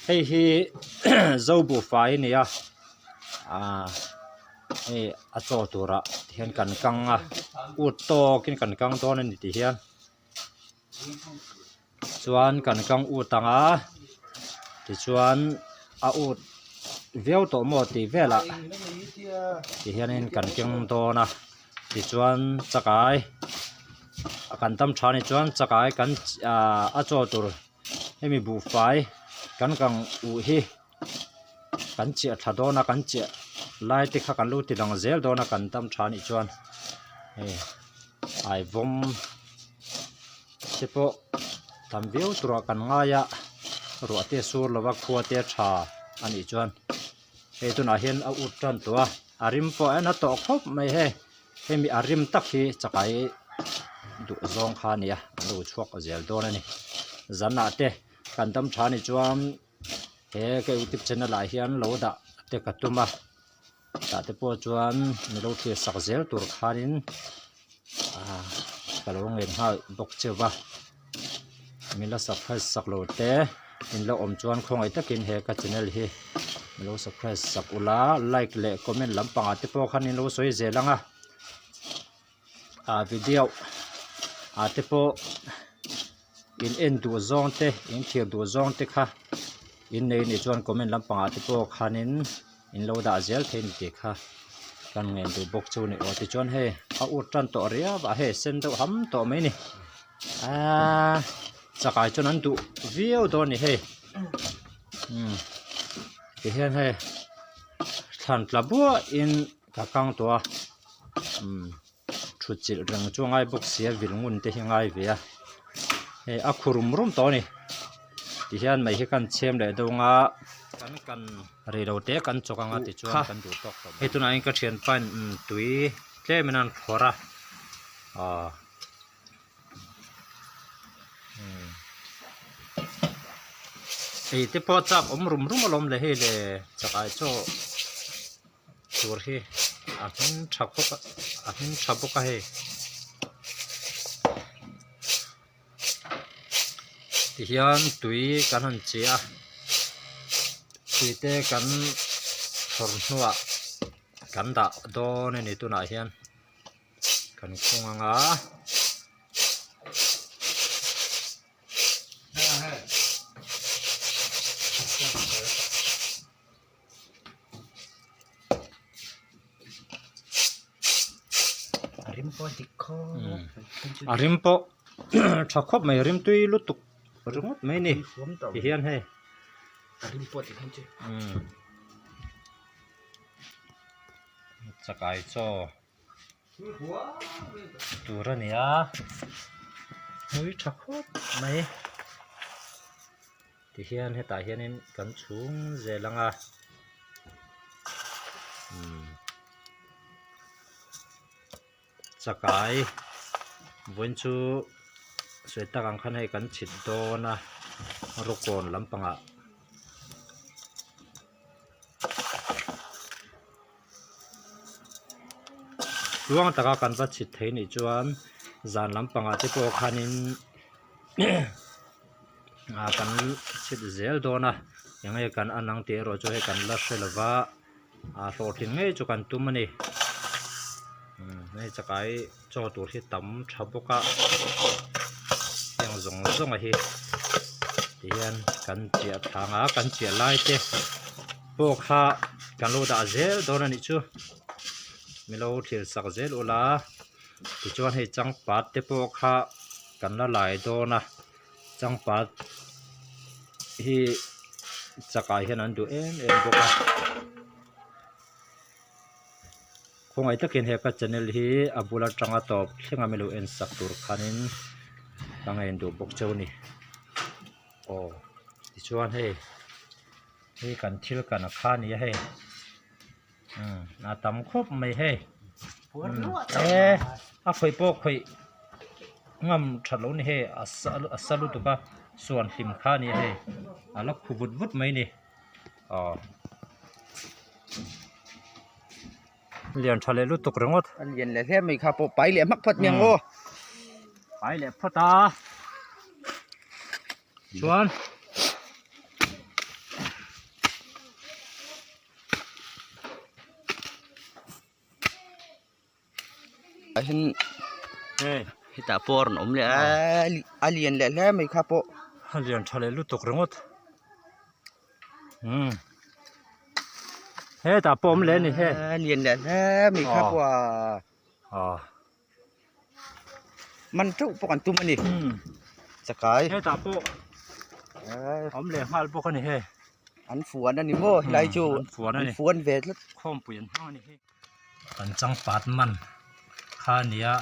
Hei hi zo buhfai a ni a aaa hei a chaw turah hian kan kang a ut tawkin kan kang dawn a ni tih hian chuan kan kang ut ang a tichuan a ut viau tawh maw tih velah ti hianin kan keng dawn a tichuan chakai kan tam tha ni chuan chakai kan ahh a chaw tur hemi buhfai kan kang uh hi kan chiah tha dawn a kan chiah lai te kha kan lo ti lang zel dawn a kan tam tha anih chuan hei aivawm te pawh tam viau turah kan ngai a ruah te a sur lo va khua te a tha anih chuan hei tunah hian a ut tan tawh a a rim pawh a en a tawh khawp mai hei hemi a rim tak hi chakai duh zawng kha a ni a an lo chhuak zel dawn a ni zanah te kan dam tha anih chuan he ka youtube channel ah hian lo dah te ka tum a tah te pawh chuan mi lo thlir sak zel tur khanin ah ka lo ngen nghal bawk cheu va min la subscribe sak lo te in lo awm chuan khawngaih takin he ka channel hi min lo subscribe sak ula like leh comment lampangah te pawh khan in lo sawi zel ang a ah video ah te pawh in en duh zawng te in thlir duh zawng te kha in nei nih chuan comment lampangah te pawh khanin in lo dah zel thei a ni tih kha kan ngen duh bawk chu a ni aw tichuan hei a ut tan tawh riau a hei sen deuh ham tawh mai a ni aaa chakai chuan an duh viau dawn a ni hei umm tihian hei thlan tla buahin ka kang tawh a umm thut chilh reng chu a ngai bawk sia vil ngun te hi a ngai ve a hei a khu rum rum tawh a ni tihian mei hi kan chhem leh deuh ang a kan kan rei lo te kan chawk ang a tichuan kan duh tawk tawh mai hei tunah hian ka thianpa in tui tlem in a rawn phawrh a aw ei te pawh chak awm rum rum alawm le hei le chakai chaw. Tur hi a hming tha khawp a a hming tha bawk a hei tihian tui kan han cheh a tui te kan chhawr hnuah kan dah dawn a ni tunah hian kan khung ang a. A rim pawh dik khawp a rim pawh tha khawp mai rim tui lutuk ringawt mai a ni ti hian hei a rim pawh ti hian chu chakai chaw tur a ni a hmui tha khawp mai. Tihian hetah hianin kan chhung zel ang a umm chakai vawiin chu sawi tak ang khan hei kan chhit dawn a rawkawn lampangah. Tluang taka kan va chhit thei nih chuan zan lampangah te pawh khanin ah kan chhit zel dawn a eng nge kan an ang tih erawh chu hei kan la hre lo va ah hlawhtling ngei chu kan tum a ni umm hei chakai chaw tur hi tam tha bawk a heng zawng zawng a hi tihian kan chiah thlang a kan chiah lai te pawh kha kan lo dah zel dawn a nih chu milo thlir sak zel ula tichuan hei changpat te pawh kha kan la lai dawn a changpat hi chakai hian an duh em em bawk a khawngaih takin he ka channel hi a bul atanga tawp thleng a milo en sak tur khanin ka ngaih duh bawk cheu a ni aw tichuan hei hei kan thil kan a kha a ni a hei umm a tam khawp mai hei e a khawih pawh khawih ngam that loh a ni hei a sa a sa lutuk a suan hlim kha a ni a hei a la khu vut vut mai a ni aw lian tha leh lutuk ringawt a lian leh hle mai kha pawh pai leh hmak phawt mai ang aw pai leh phawt a chuan. Hian Hei hetah pawh a rawn awm leh a a lian leh hle mai kha pawh. A lian tha leh lutuk ringawt. Umm hetah pawh awm leh a ni he. A lian leh hle mai kha pawh a. Aw. Man teuh pawh kan tum a ni. Chakai. Hetah pawh awm leh nghal bawk a ni he. An fuan a ni maw helai chu. An fuan a ni. An fuan ve tlat. Khawmpui an hmang a ni he. Kan changpat man kha a ni a,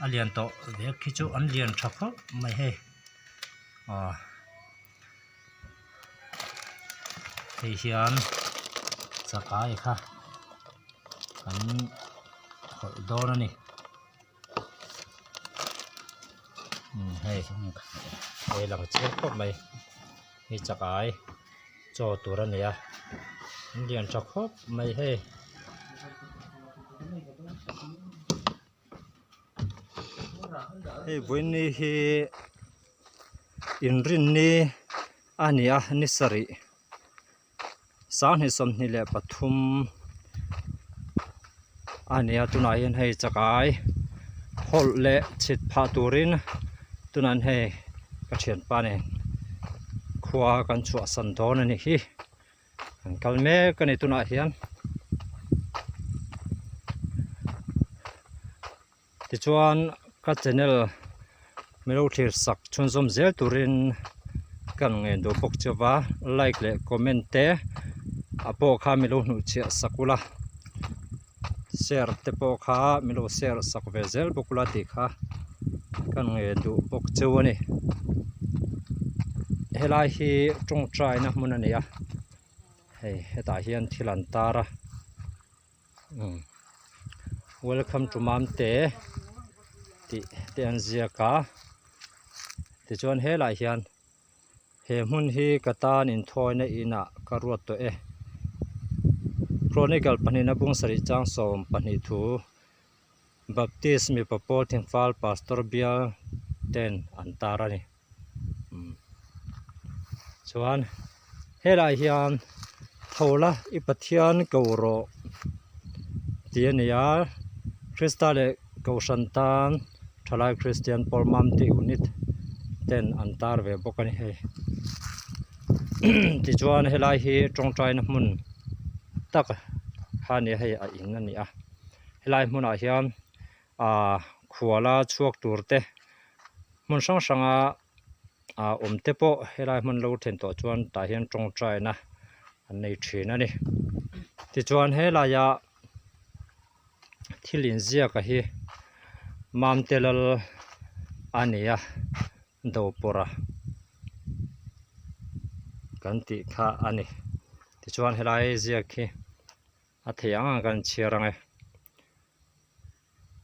a lian tawh vek khi chu an lian tha khawp mai hei aw hei hian chakai kha kan hawlh dawn a ni umm hei hei lang chiang khawp mai hei chakai chaw tur a ni a an lian tha khawp mai hei. Hei vawiin hi inrinni a ni a ni sarih 23 a ni a tunah hian hei chakai hawlh leh chhit phah turin tunah hian hei ka thianpa nen khua kan chhuahsan dawn a ni hi kan kal mek a ni tunah hian tichuan ka channel milo thlir sak chhunzawm zel turin kan ngen duh bawk che va like leh comment te a pawh kha milo hnuhchhiah sak ula share te pawh kha milo share sak ve zel bawk ula tih kha kan ngen duh bawk cheu a ni helai hi tawngtai na hmun a ni a hei hetah hian thil an tar a. Umm welcome to Mamte tih te an ziak a tichuan helaiah hian he hmun hi ka tan inthawina inah ka ruat tawh e chronicle pahnihna bung sarih chang 12 thu Baptist mipa pawl thingfal pastor bial ten an tar a ni umm chuan helaiah hian tho la i Pathian ko rawh tih a ni a Krista leh Kohhran tan thalai Kristian pawl Mamte unit ten an tar ve bawk a ni hei tichuan helai hi tawngtaina hmun tak kha a ni a hei a in a ni a helai hmunah hian ah khuala chhuak tur te hmun hrang hranga ah awm te pawh helai hmun lo then tawh chuan tah hian tawngtaina an nei thin a ni tichuan helaia thil inziak a hi Mamte lal a ni a Dopawrha kan tih kha a ni tichuan helai ziak hi. A thei ang ang kan chhiar ang e.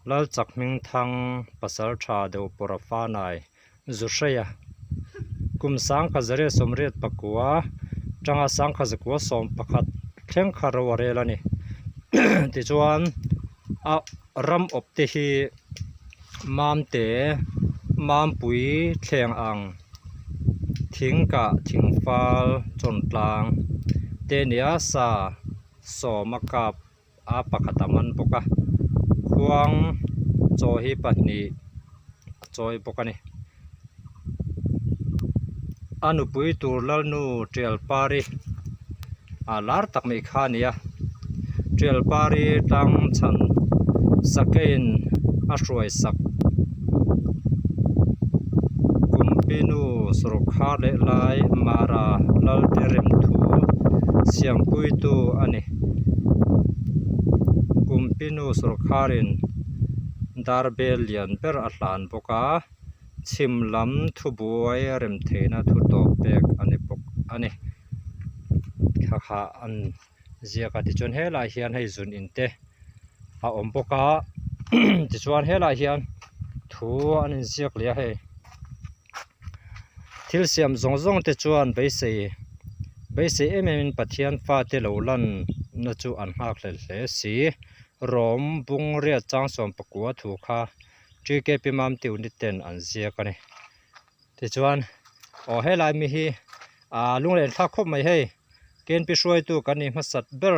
Lalchak hmingthang pasal tha deuh pawr a fanai Zuhreia kum 1989 tanga 1991 thleng kha ro a rel a ni. Tichuan a ram awp te hi Mamte Mampui thleng ang thingkah thingfal chawntlang te nia sa sawm a kap a pakhat a man bawk a khuang chaw hi pahnih a chawi bawk a ni a nupui tur lalnu Tialpari a lar tak mai kha a ni a Tialpari tlang chhan sakeiin a hruai sak Kumpinu sawrkhar leh lai Mara Lalte rem thu siampuitu a ni. Kumpinu sawrkharin darbel lian ber a hlan bawk a, chhim lam thubuai rem theihna thu tawp pek a ni bawk a ni. Thla kha an ziak a tichuan helaiah hian hei zun in te a awm bawk a tichuan helaiah hian thu an inziak leh a hei thil siam zawng zawng te chuan beisei beisei em em in Pathian fate lo lan na chu an nghak hlel hle si rawm bung riat chang 19 thu kha TKP Mamte unit ten an ziak a ni. Tichuan aw helai mi hi ah lunglen thlak khawp mai hei KNP hruaitu kan ni hmasat ber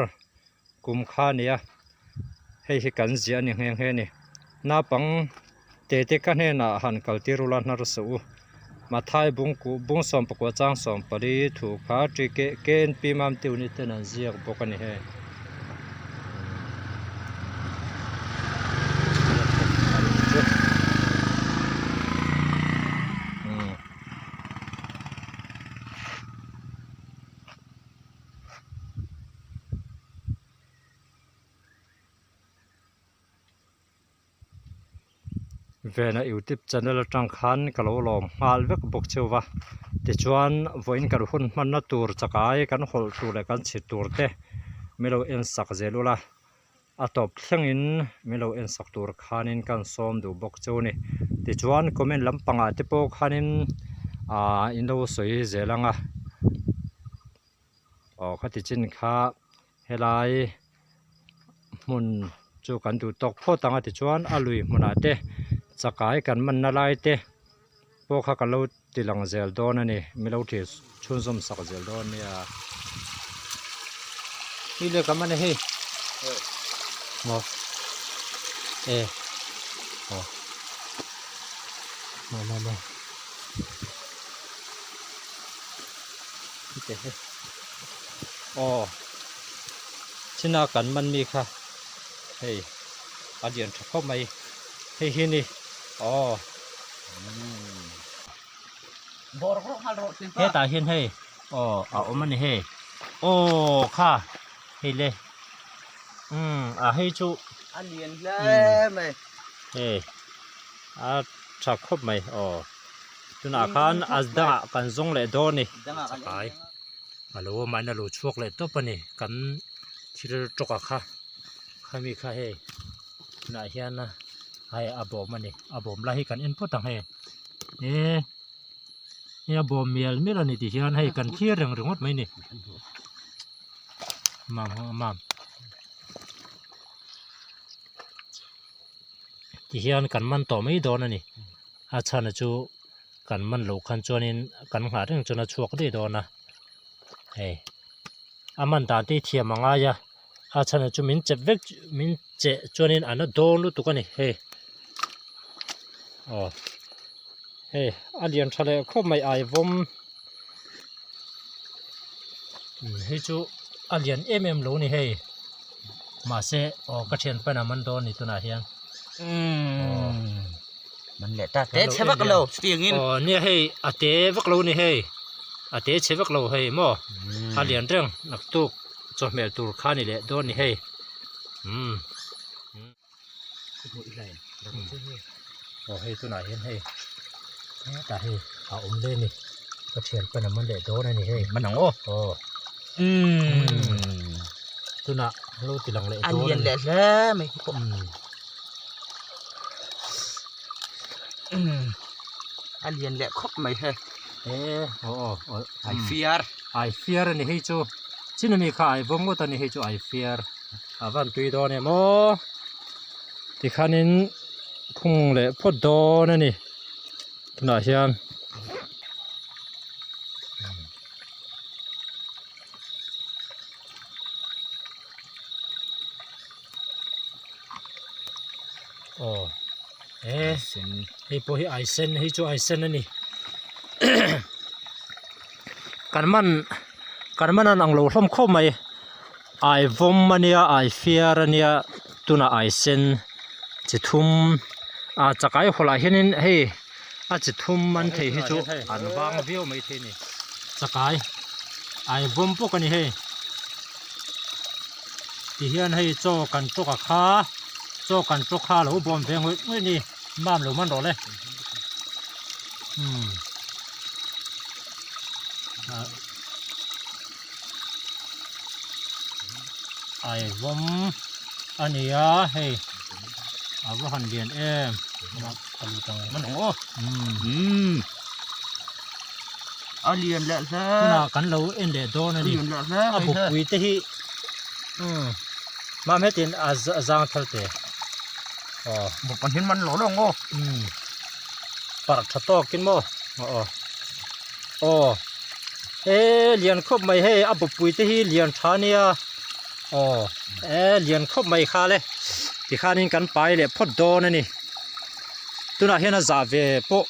kum kha a ni a hei hi kan ziah a ni nghe nghe a ni. Naupang te te ka hnenah han kal tir ula hnar suh u. Mathai bung kuh bung 14 chang 14 thu kha T K K N P Mamte unit ten an ziak bawk a ni hei. Vena youtube channel atang khan ka lo lawm nghal vek bawk cheu va tichuan vawiin kan hun hmanna tur chakai kan hawlh tur leh kan chhit tur te min lo en sak zel ula a tawp thlengin min lo en sak tur khanin kan sawm duh bawk cheu a ni tichuan comment lampangah te pawh khanin ahh in lo sawi zel ang a aw khati chin kha helai hmun chu kan duh tawk phawt ang a tichuan a lui hmunah te chakai kan manna lai te pawh kha ka lo ti lang zel dawn a ni mi lo thlir chhunzawm sak zel dawn nia ni le ka man a hei maw e aw maw maw maw hei aw china kan man mi kha hei a lian tha khawp mai hei hi ni aw hetah hian hei aw a awm a ni hei aw kha hei le umm a hei chu a lian hle mai hei a tha khawp mai aw tunah khan a dangah kan zawng leh dawn a ni chakai a lo awm a in a lo chhuak leh tawp a ni kan thil tawka kha khami kha hei tunah hian hei a bawm a ni a bawm lai hi kan en phawt ang hei eh hei a bawm mial mial a ni ti hian hei kan thlir reng ringawt mai a ni mam mam. Ti hian kan man tawh mai dawn a ni a chhan chu kan man loh khan chuanin kan nghah reng chuan a chhuak daih dawn a hei a man dan te hi thiam a ngai a a chhan chu min chep vek min cheh chuanin an a dawn lutuk a ni hei aw hei a lian tha leh khawp mai ai vawm hei chu a lian em em lo a ni hei mahse aw ka thian pan a man dawn a ni tunah hian man leh ta te chhe vak lo chutiang in aw nia hei a te vak lo a ni hei a te chhe vak lo hei maw a lian reng naktuk chawhmeh tur kha a ni leh dawn a ni hei umm. Aw hei tunah hian hei hetah hei a awm hle a ni ka thian pawn a man leh dawn a ni hei man ang aw aw umm tunah lo ti lang leh dawn a lian leh hle mai umm a lian leh khawp mai hei e aw aw aw ai fiar ai fiar a ni hei chu chin ami kha ai vawm ngawt a ni hei chu ai fiar. A van tui dawn em aw tikhanin khung leh phawt dawn a ni tunah hian aw e hei pawh hi ai sen hei chu ai sen a ni kan man kan man an ang lo hlawm khawp mai. Ai vawm a nia ai fiar a nia tunah ai sen chi thum ah chakai hawlh ah hianin hei a chi thum an thei hi chu an vang viau mai thei a ni chakai ai vawm bawk a ni hei ti hian hei chaw kan tawk a kha chaw kan tawk kha a lo bawm ve ngawih ngawih a ni mam lo man rawh le umm. Ai vawm a ni a hei a va han lian em man ang aw umm a lian leh hle tunah kan lo en leh dawn a ni a bukpui te hi umm mam hetin a zang thar te aw buk an hian man lo lo ang aw umm parh tha tawkin maw aw aw. E lian khawp mai hei a bawpui te hi lian tha nia aw e lian khawp mai kha le. Tikhanin kan pai leh phawt dawn a ni. Tunah hian a zah ve pawh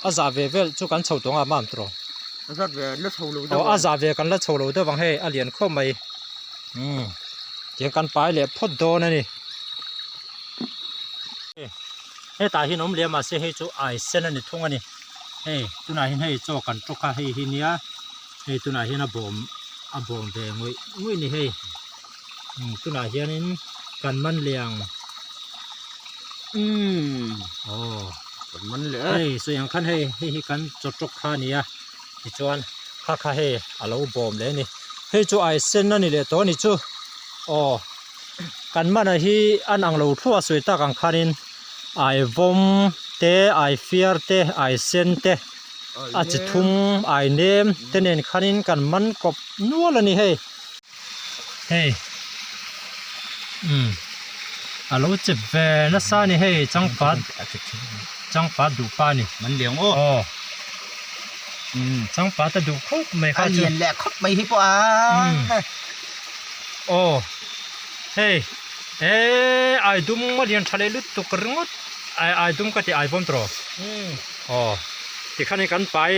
a zah ve vel chu kan chho tawng a mam tawh. A zat ve la chho lo deuh ang. A zah ve kan la chho lo deuh ang hei a lian khawp mai. Umm tiang kan pai leh phawt dawn a ni. Hetah hian awm leh a mahse hei chu ai sen a ni thung a ni. Hei tunah hian hei chaw kan tawk a hei hi nia hei tunah hian a bawm a bawm ve ngawih ngawih a ni hei. Umm tunah hianin kan man leh ang. Umm aw kan man leh a. Hei sawi ang khan hei hei hi kan chaw tawk kha a ni a tichuan kha kha hei a lo bawm leh a ni. Hei chu ai sen a ni leh tawh a ni chu aw kan man a hi an ang lo thluah sawi tak ang khanin ai vawm te ai fiar te ai sen te a chi thum ai nem te nen khanin kan man kawp nual a ni hei. Hei umm a lo chep ve nasa a ni hei changpat changpat duh pa a ni man liang aw aw umm changpat a duh khawp mai kha chu a lian leh khawp mai hi pawh a aw hei eee ai dum a lian tha leh lutuk ringawt ai ai dum ka ti ai vawm tawh aw tikhan in kan pai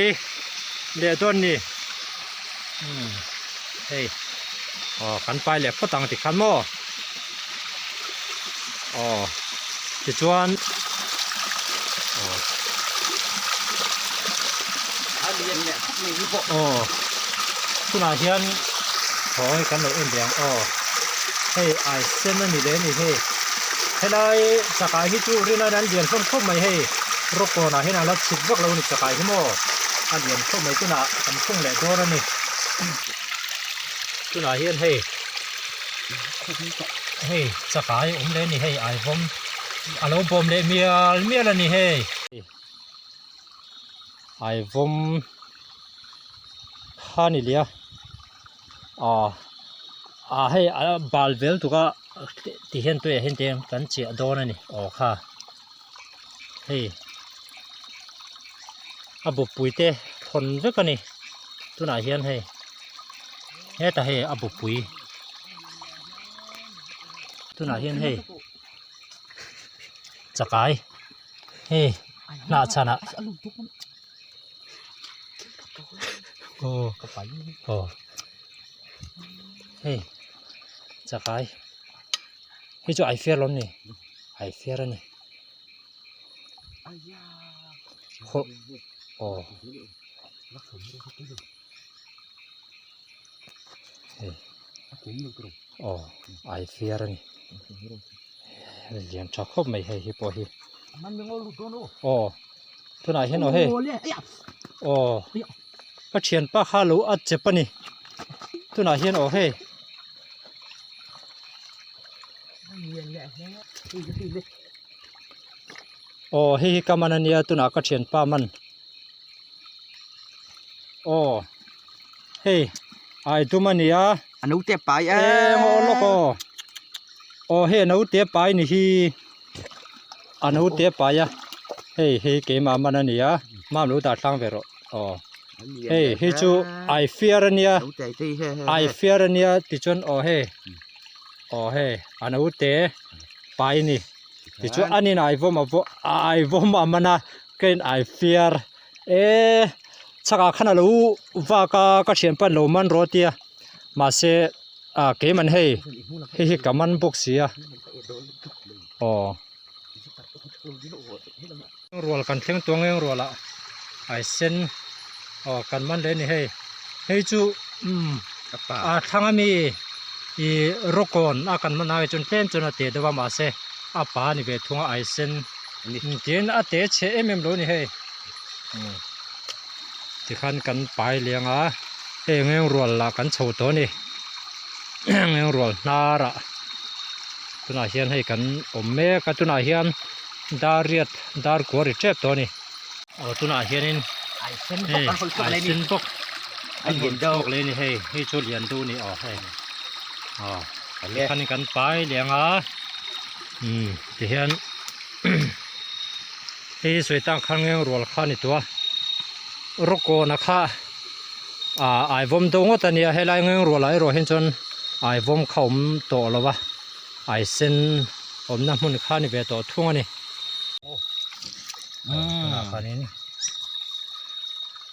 leh dawn a ni. Umm hei aw kan pai leh phawt ang tikhan maw aw tichuan aw a lian leh khawp mai hi pawh aw tunah hian thaw hi kan lo en ve ang aw hei ai sen a ni leh a ni hei helai chakai hi chu rinaiin an lian hlawm khawp mai hei rawkawnah hian a la chhit vak lo a ni chakai hi maw. A lian khawp mai tunah kan khung leh dawn a ni tunah hian hei hei chakai awm leh a ni hei ai vawm a lo bawm leh mial mial a ni hei ai vawm kha a ni leh a ah ah hei a bal vel tuk a ti hian tuiah hian te kan chiah dawn a ni aw kha. Hei a bawppui te thawn vek a ni tunah hian hei hetah hei a bawppui tunah hian hei chakai hei hnah chhanah aw aw hei chakai. Hei chu ai fiar lo ni ai fiar a ni khaw aw hei aw ai fiar a ni lian tha khawp mai hei hi pawh hi aw tunah hian aw hei aw ka thianpa kha lo a chep a ni tunah hian aw hei. Aw hei hi ka man a nia tunah ka thianpa man aw hei ai dum a nia a naute pai e maw lawk aw aw hei a naute pai ni hi a naute pai a hei hei keimah man a nia mam lo dah tlang ve rawh aw. Hei hi chu ai fiar a nia ai fiar a nia tichuan aw hei aw hei a naute pai a ni tichuan a nin ai vawm a ai vawm a man a ka in ai fiar eee chhakah khan a lo vak a ka thianpa an lo man rawh a tia mahse ah keiman hei hei hi ka man bawk si a aw. Rual kan thleng tuang eng rual ah ai sen aw kan man leh a ni hei hei chu umm a thlang ami ih rawkawn a kan man ai chuan tlem chuan a teh deuh a mahse a pa a ni ve thung a ai sen tin a te chhe em em lo a ni hei tikhan kan pai leng a hei eng rual lah kan chho tawh a ni eng rual hnar ah tunah hian hei kan awm mek a tunah hian dar riat dar kua ri tep tawh a ni aw tunah hianin hei ai sen bawk a lian deuh leh a ni hei hei chu lian deuh a ni aw hei aw tikhanin kan pai leng a umm tihian hei hi sawi tang khan ngeng rual kha a ni tawh a rawkawna kha ah ai vawm deuh ngawt a nia helai ngeng rual ah erawh hian chuan ai vawm kha a awm tawh lo va ai sen. awmna hmun kha a ni ve tawh thung a ni. Tunah khanin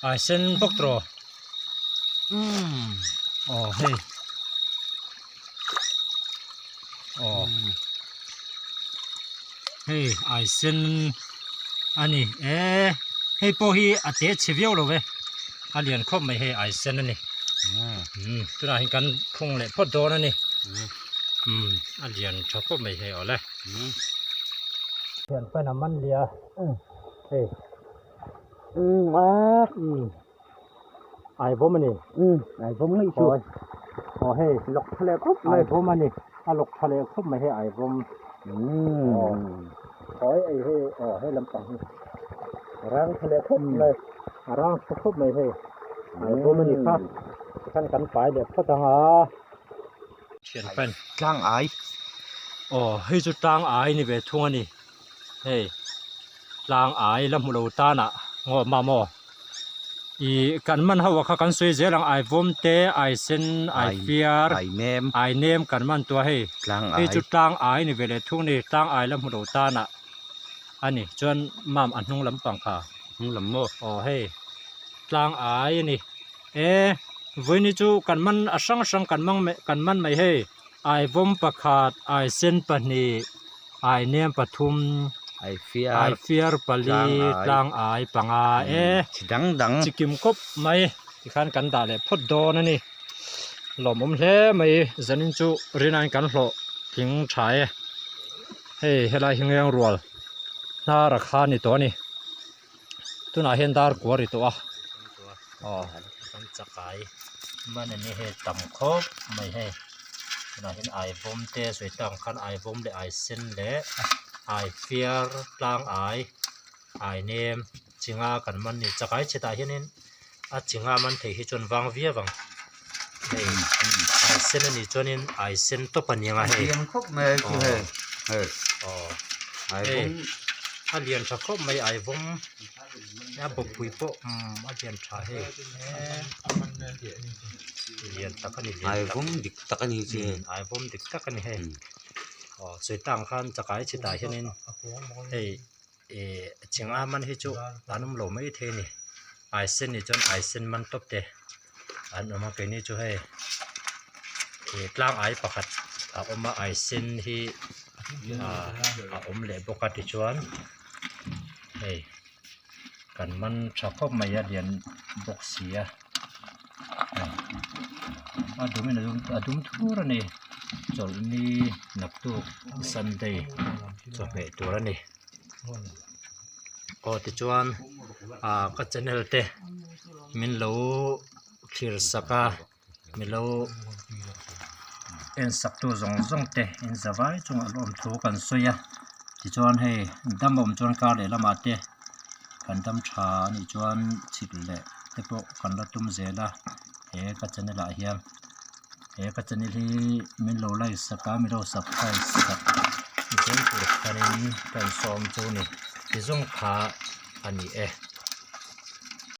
ai sen bawk tawh aw hei aw hei ai sen a ni e hei pawh hi a te chhe viau lo ve a lian khawp mai hei ai sen a ni tunah hian kan phung leh phawt dawn a ni a lian tha khawp mai hei awle. Thian fan a man lia hei ai vawm a ni ai vawm ngei chu aw hei lawk tha leh khawp mai ai vawm a ni a lawk tha leh khawp mai hei ai vawm aw hei hei aw hei lampang hi a rang tha leh khawp mai a rang tha khawp mai hei ai vawm a ni kha tikhan kan pai leh phawt ang a. Thian fan tlang ai aw hei chu tlang ai ni ve thung a ni hei tlang ai la hmu lo tan ah ngaw mam aw ih kan man ho ah kha kan sawi zel ang ai vawm te ai sen ai fiar ai nem ai nem kan man tua hei tlang hei ai chu tlang ai ni ve leh thung a ni tlang ai la hmu lo tan ah a ni chuan mam a hnung lampang kha hnung lam maw aw hei tlang ai a ni. E vawiin chu kan man a hrang hrang kan mang mai kan man mai hei ai vawm pakhat ai sen pahnih ai nem pathum ai fiar ai fiar pali tlang ai panga e chi dang dang chi kim khawp mai tikhan kan dah leh phawt dawn a ni lawmawm hle mai zanin chu rinaiin kan hlawh tling tha e hei helai hi ngeng rual hnar a kha a ni tawh a ni. Tunah hian dar kua ri tawh a aw kan chakai man a ni hei tam khawp mai hei tunah hian ai vawm te sawi tak ang khan ai vawm leh ai sen leh ai fiar tlang ai ai nem chinga kan man ni chakai chhetah hianin a chinga man thei hi chuan vang viau ang hei ai sen a nih chuanin ai sen tawp a ni ang a hei aw hei a lian tha khawp mai ai vawm a bawppui pawh umm a lian tha hei lian tak a ni lian ai vawm dik tak a ni chu hei ai vawm dik tak a ni hei aw sawi tang khan chakai chhetah hianin hei. Ihh chinga man hi chu an awm lo mai thei a ni ai sen nih chuan ai sen man tawp te an awm a keini chu hei ih tlang ai pakhat a awm a ai sen hi ah a awm leh bawk a tichuan hei kan man tha khawp mai a lian bawk si a hei a dum in a dum thur a ni chawlhni naktuk sunday chawhmeh tur a ni. Aw tichuan ah ka channel te min lo thlir sak a min lo en sak tu zawng zawng te in za vai chungah lawm thu kan sawi a tichuan hei dam a awm chuan kar leh lamah te kan dam tha a nih chuan chhit leh te pawh kan la tum zel a he ka channel ah hian. He ka channel hi min lo like sak a min lo subscribe sak zel tur khanin ka insawm chu ni ti zawng kha a ni e.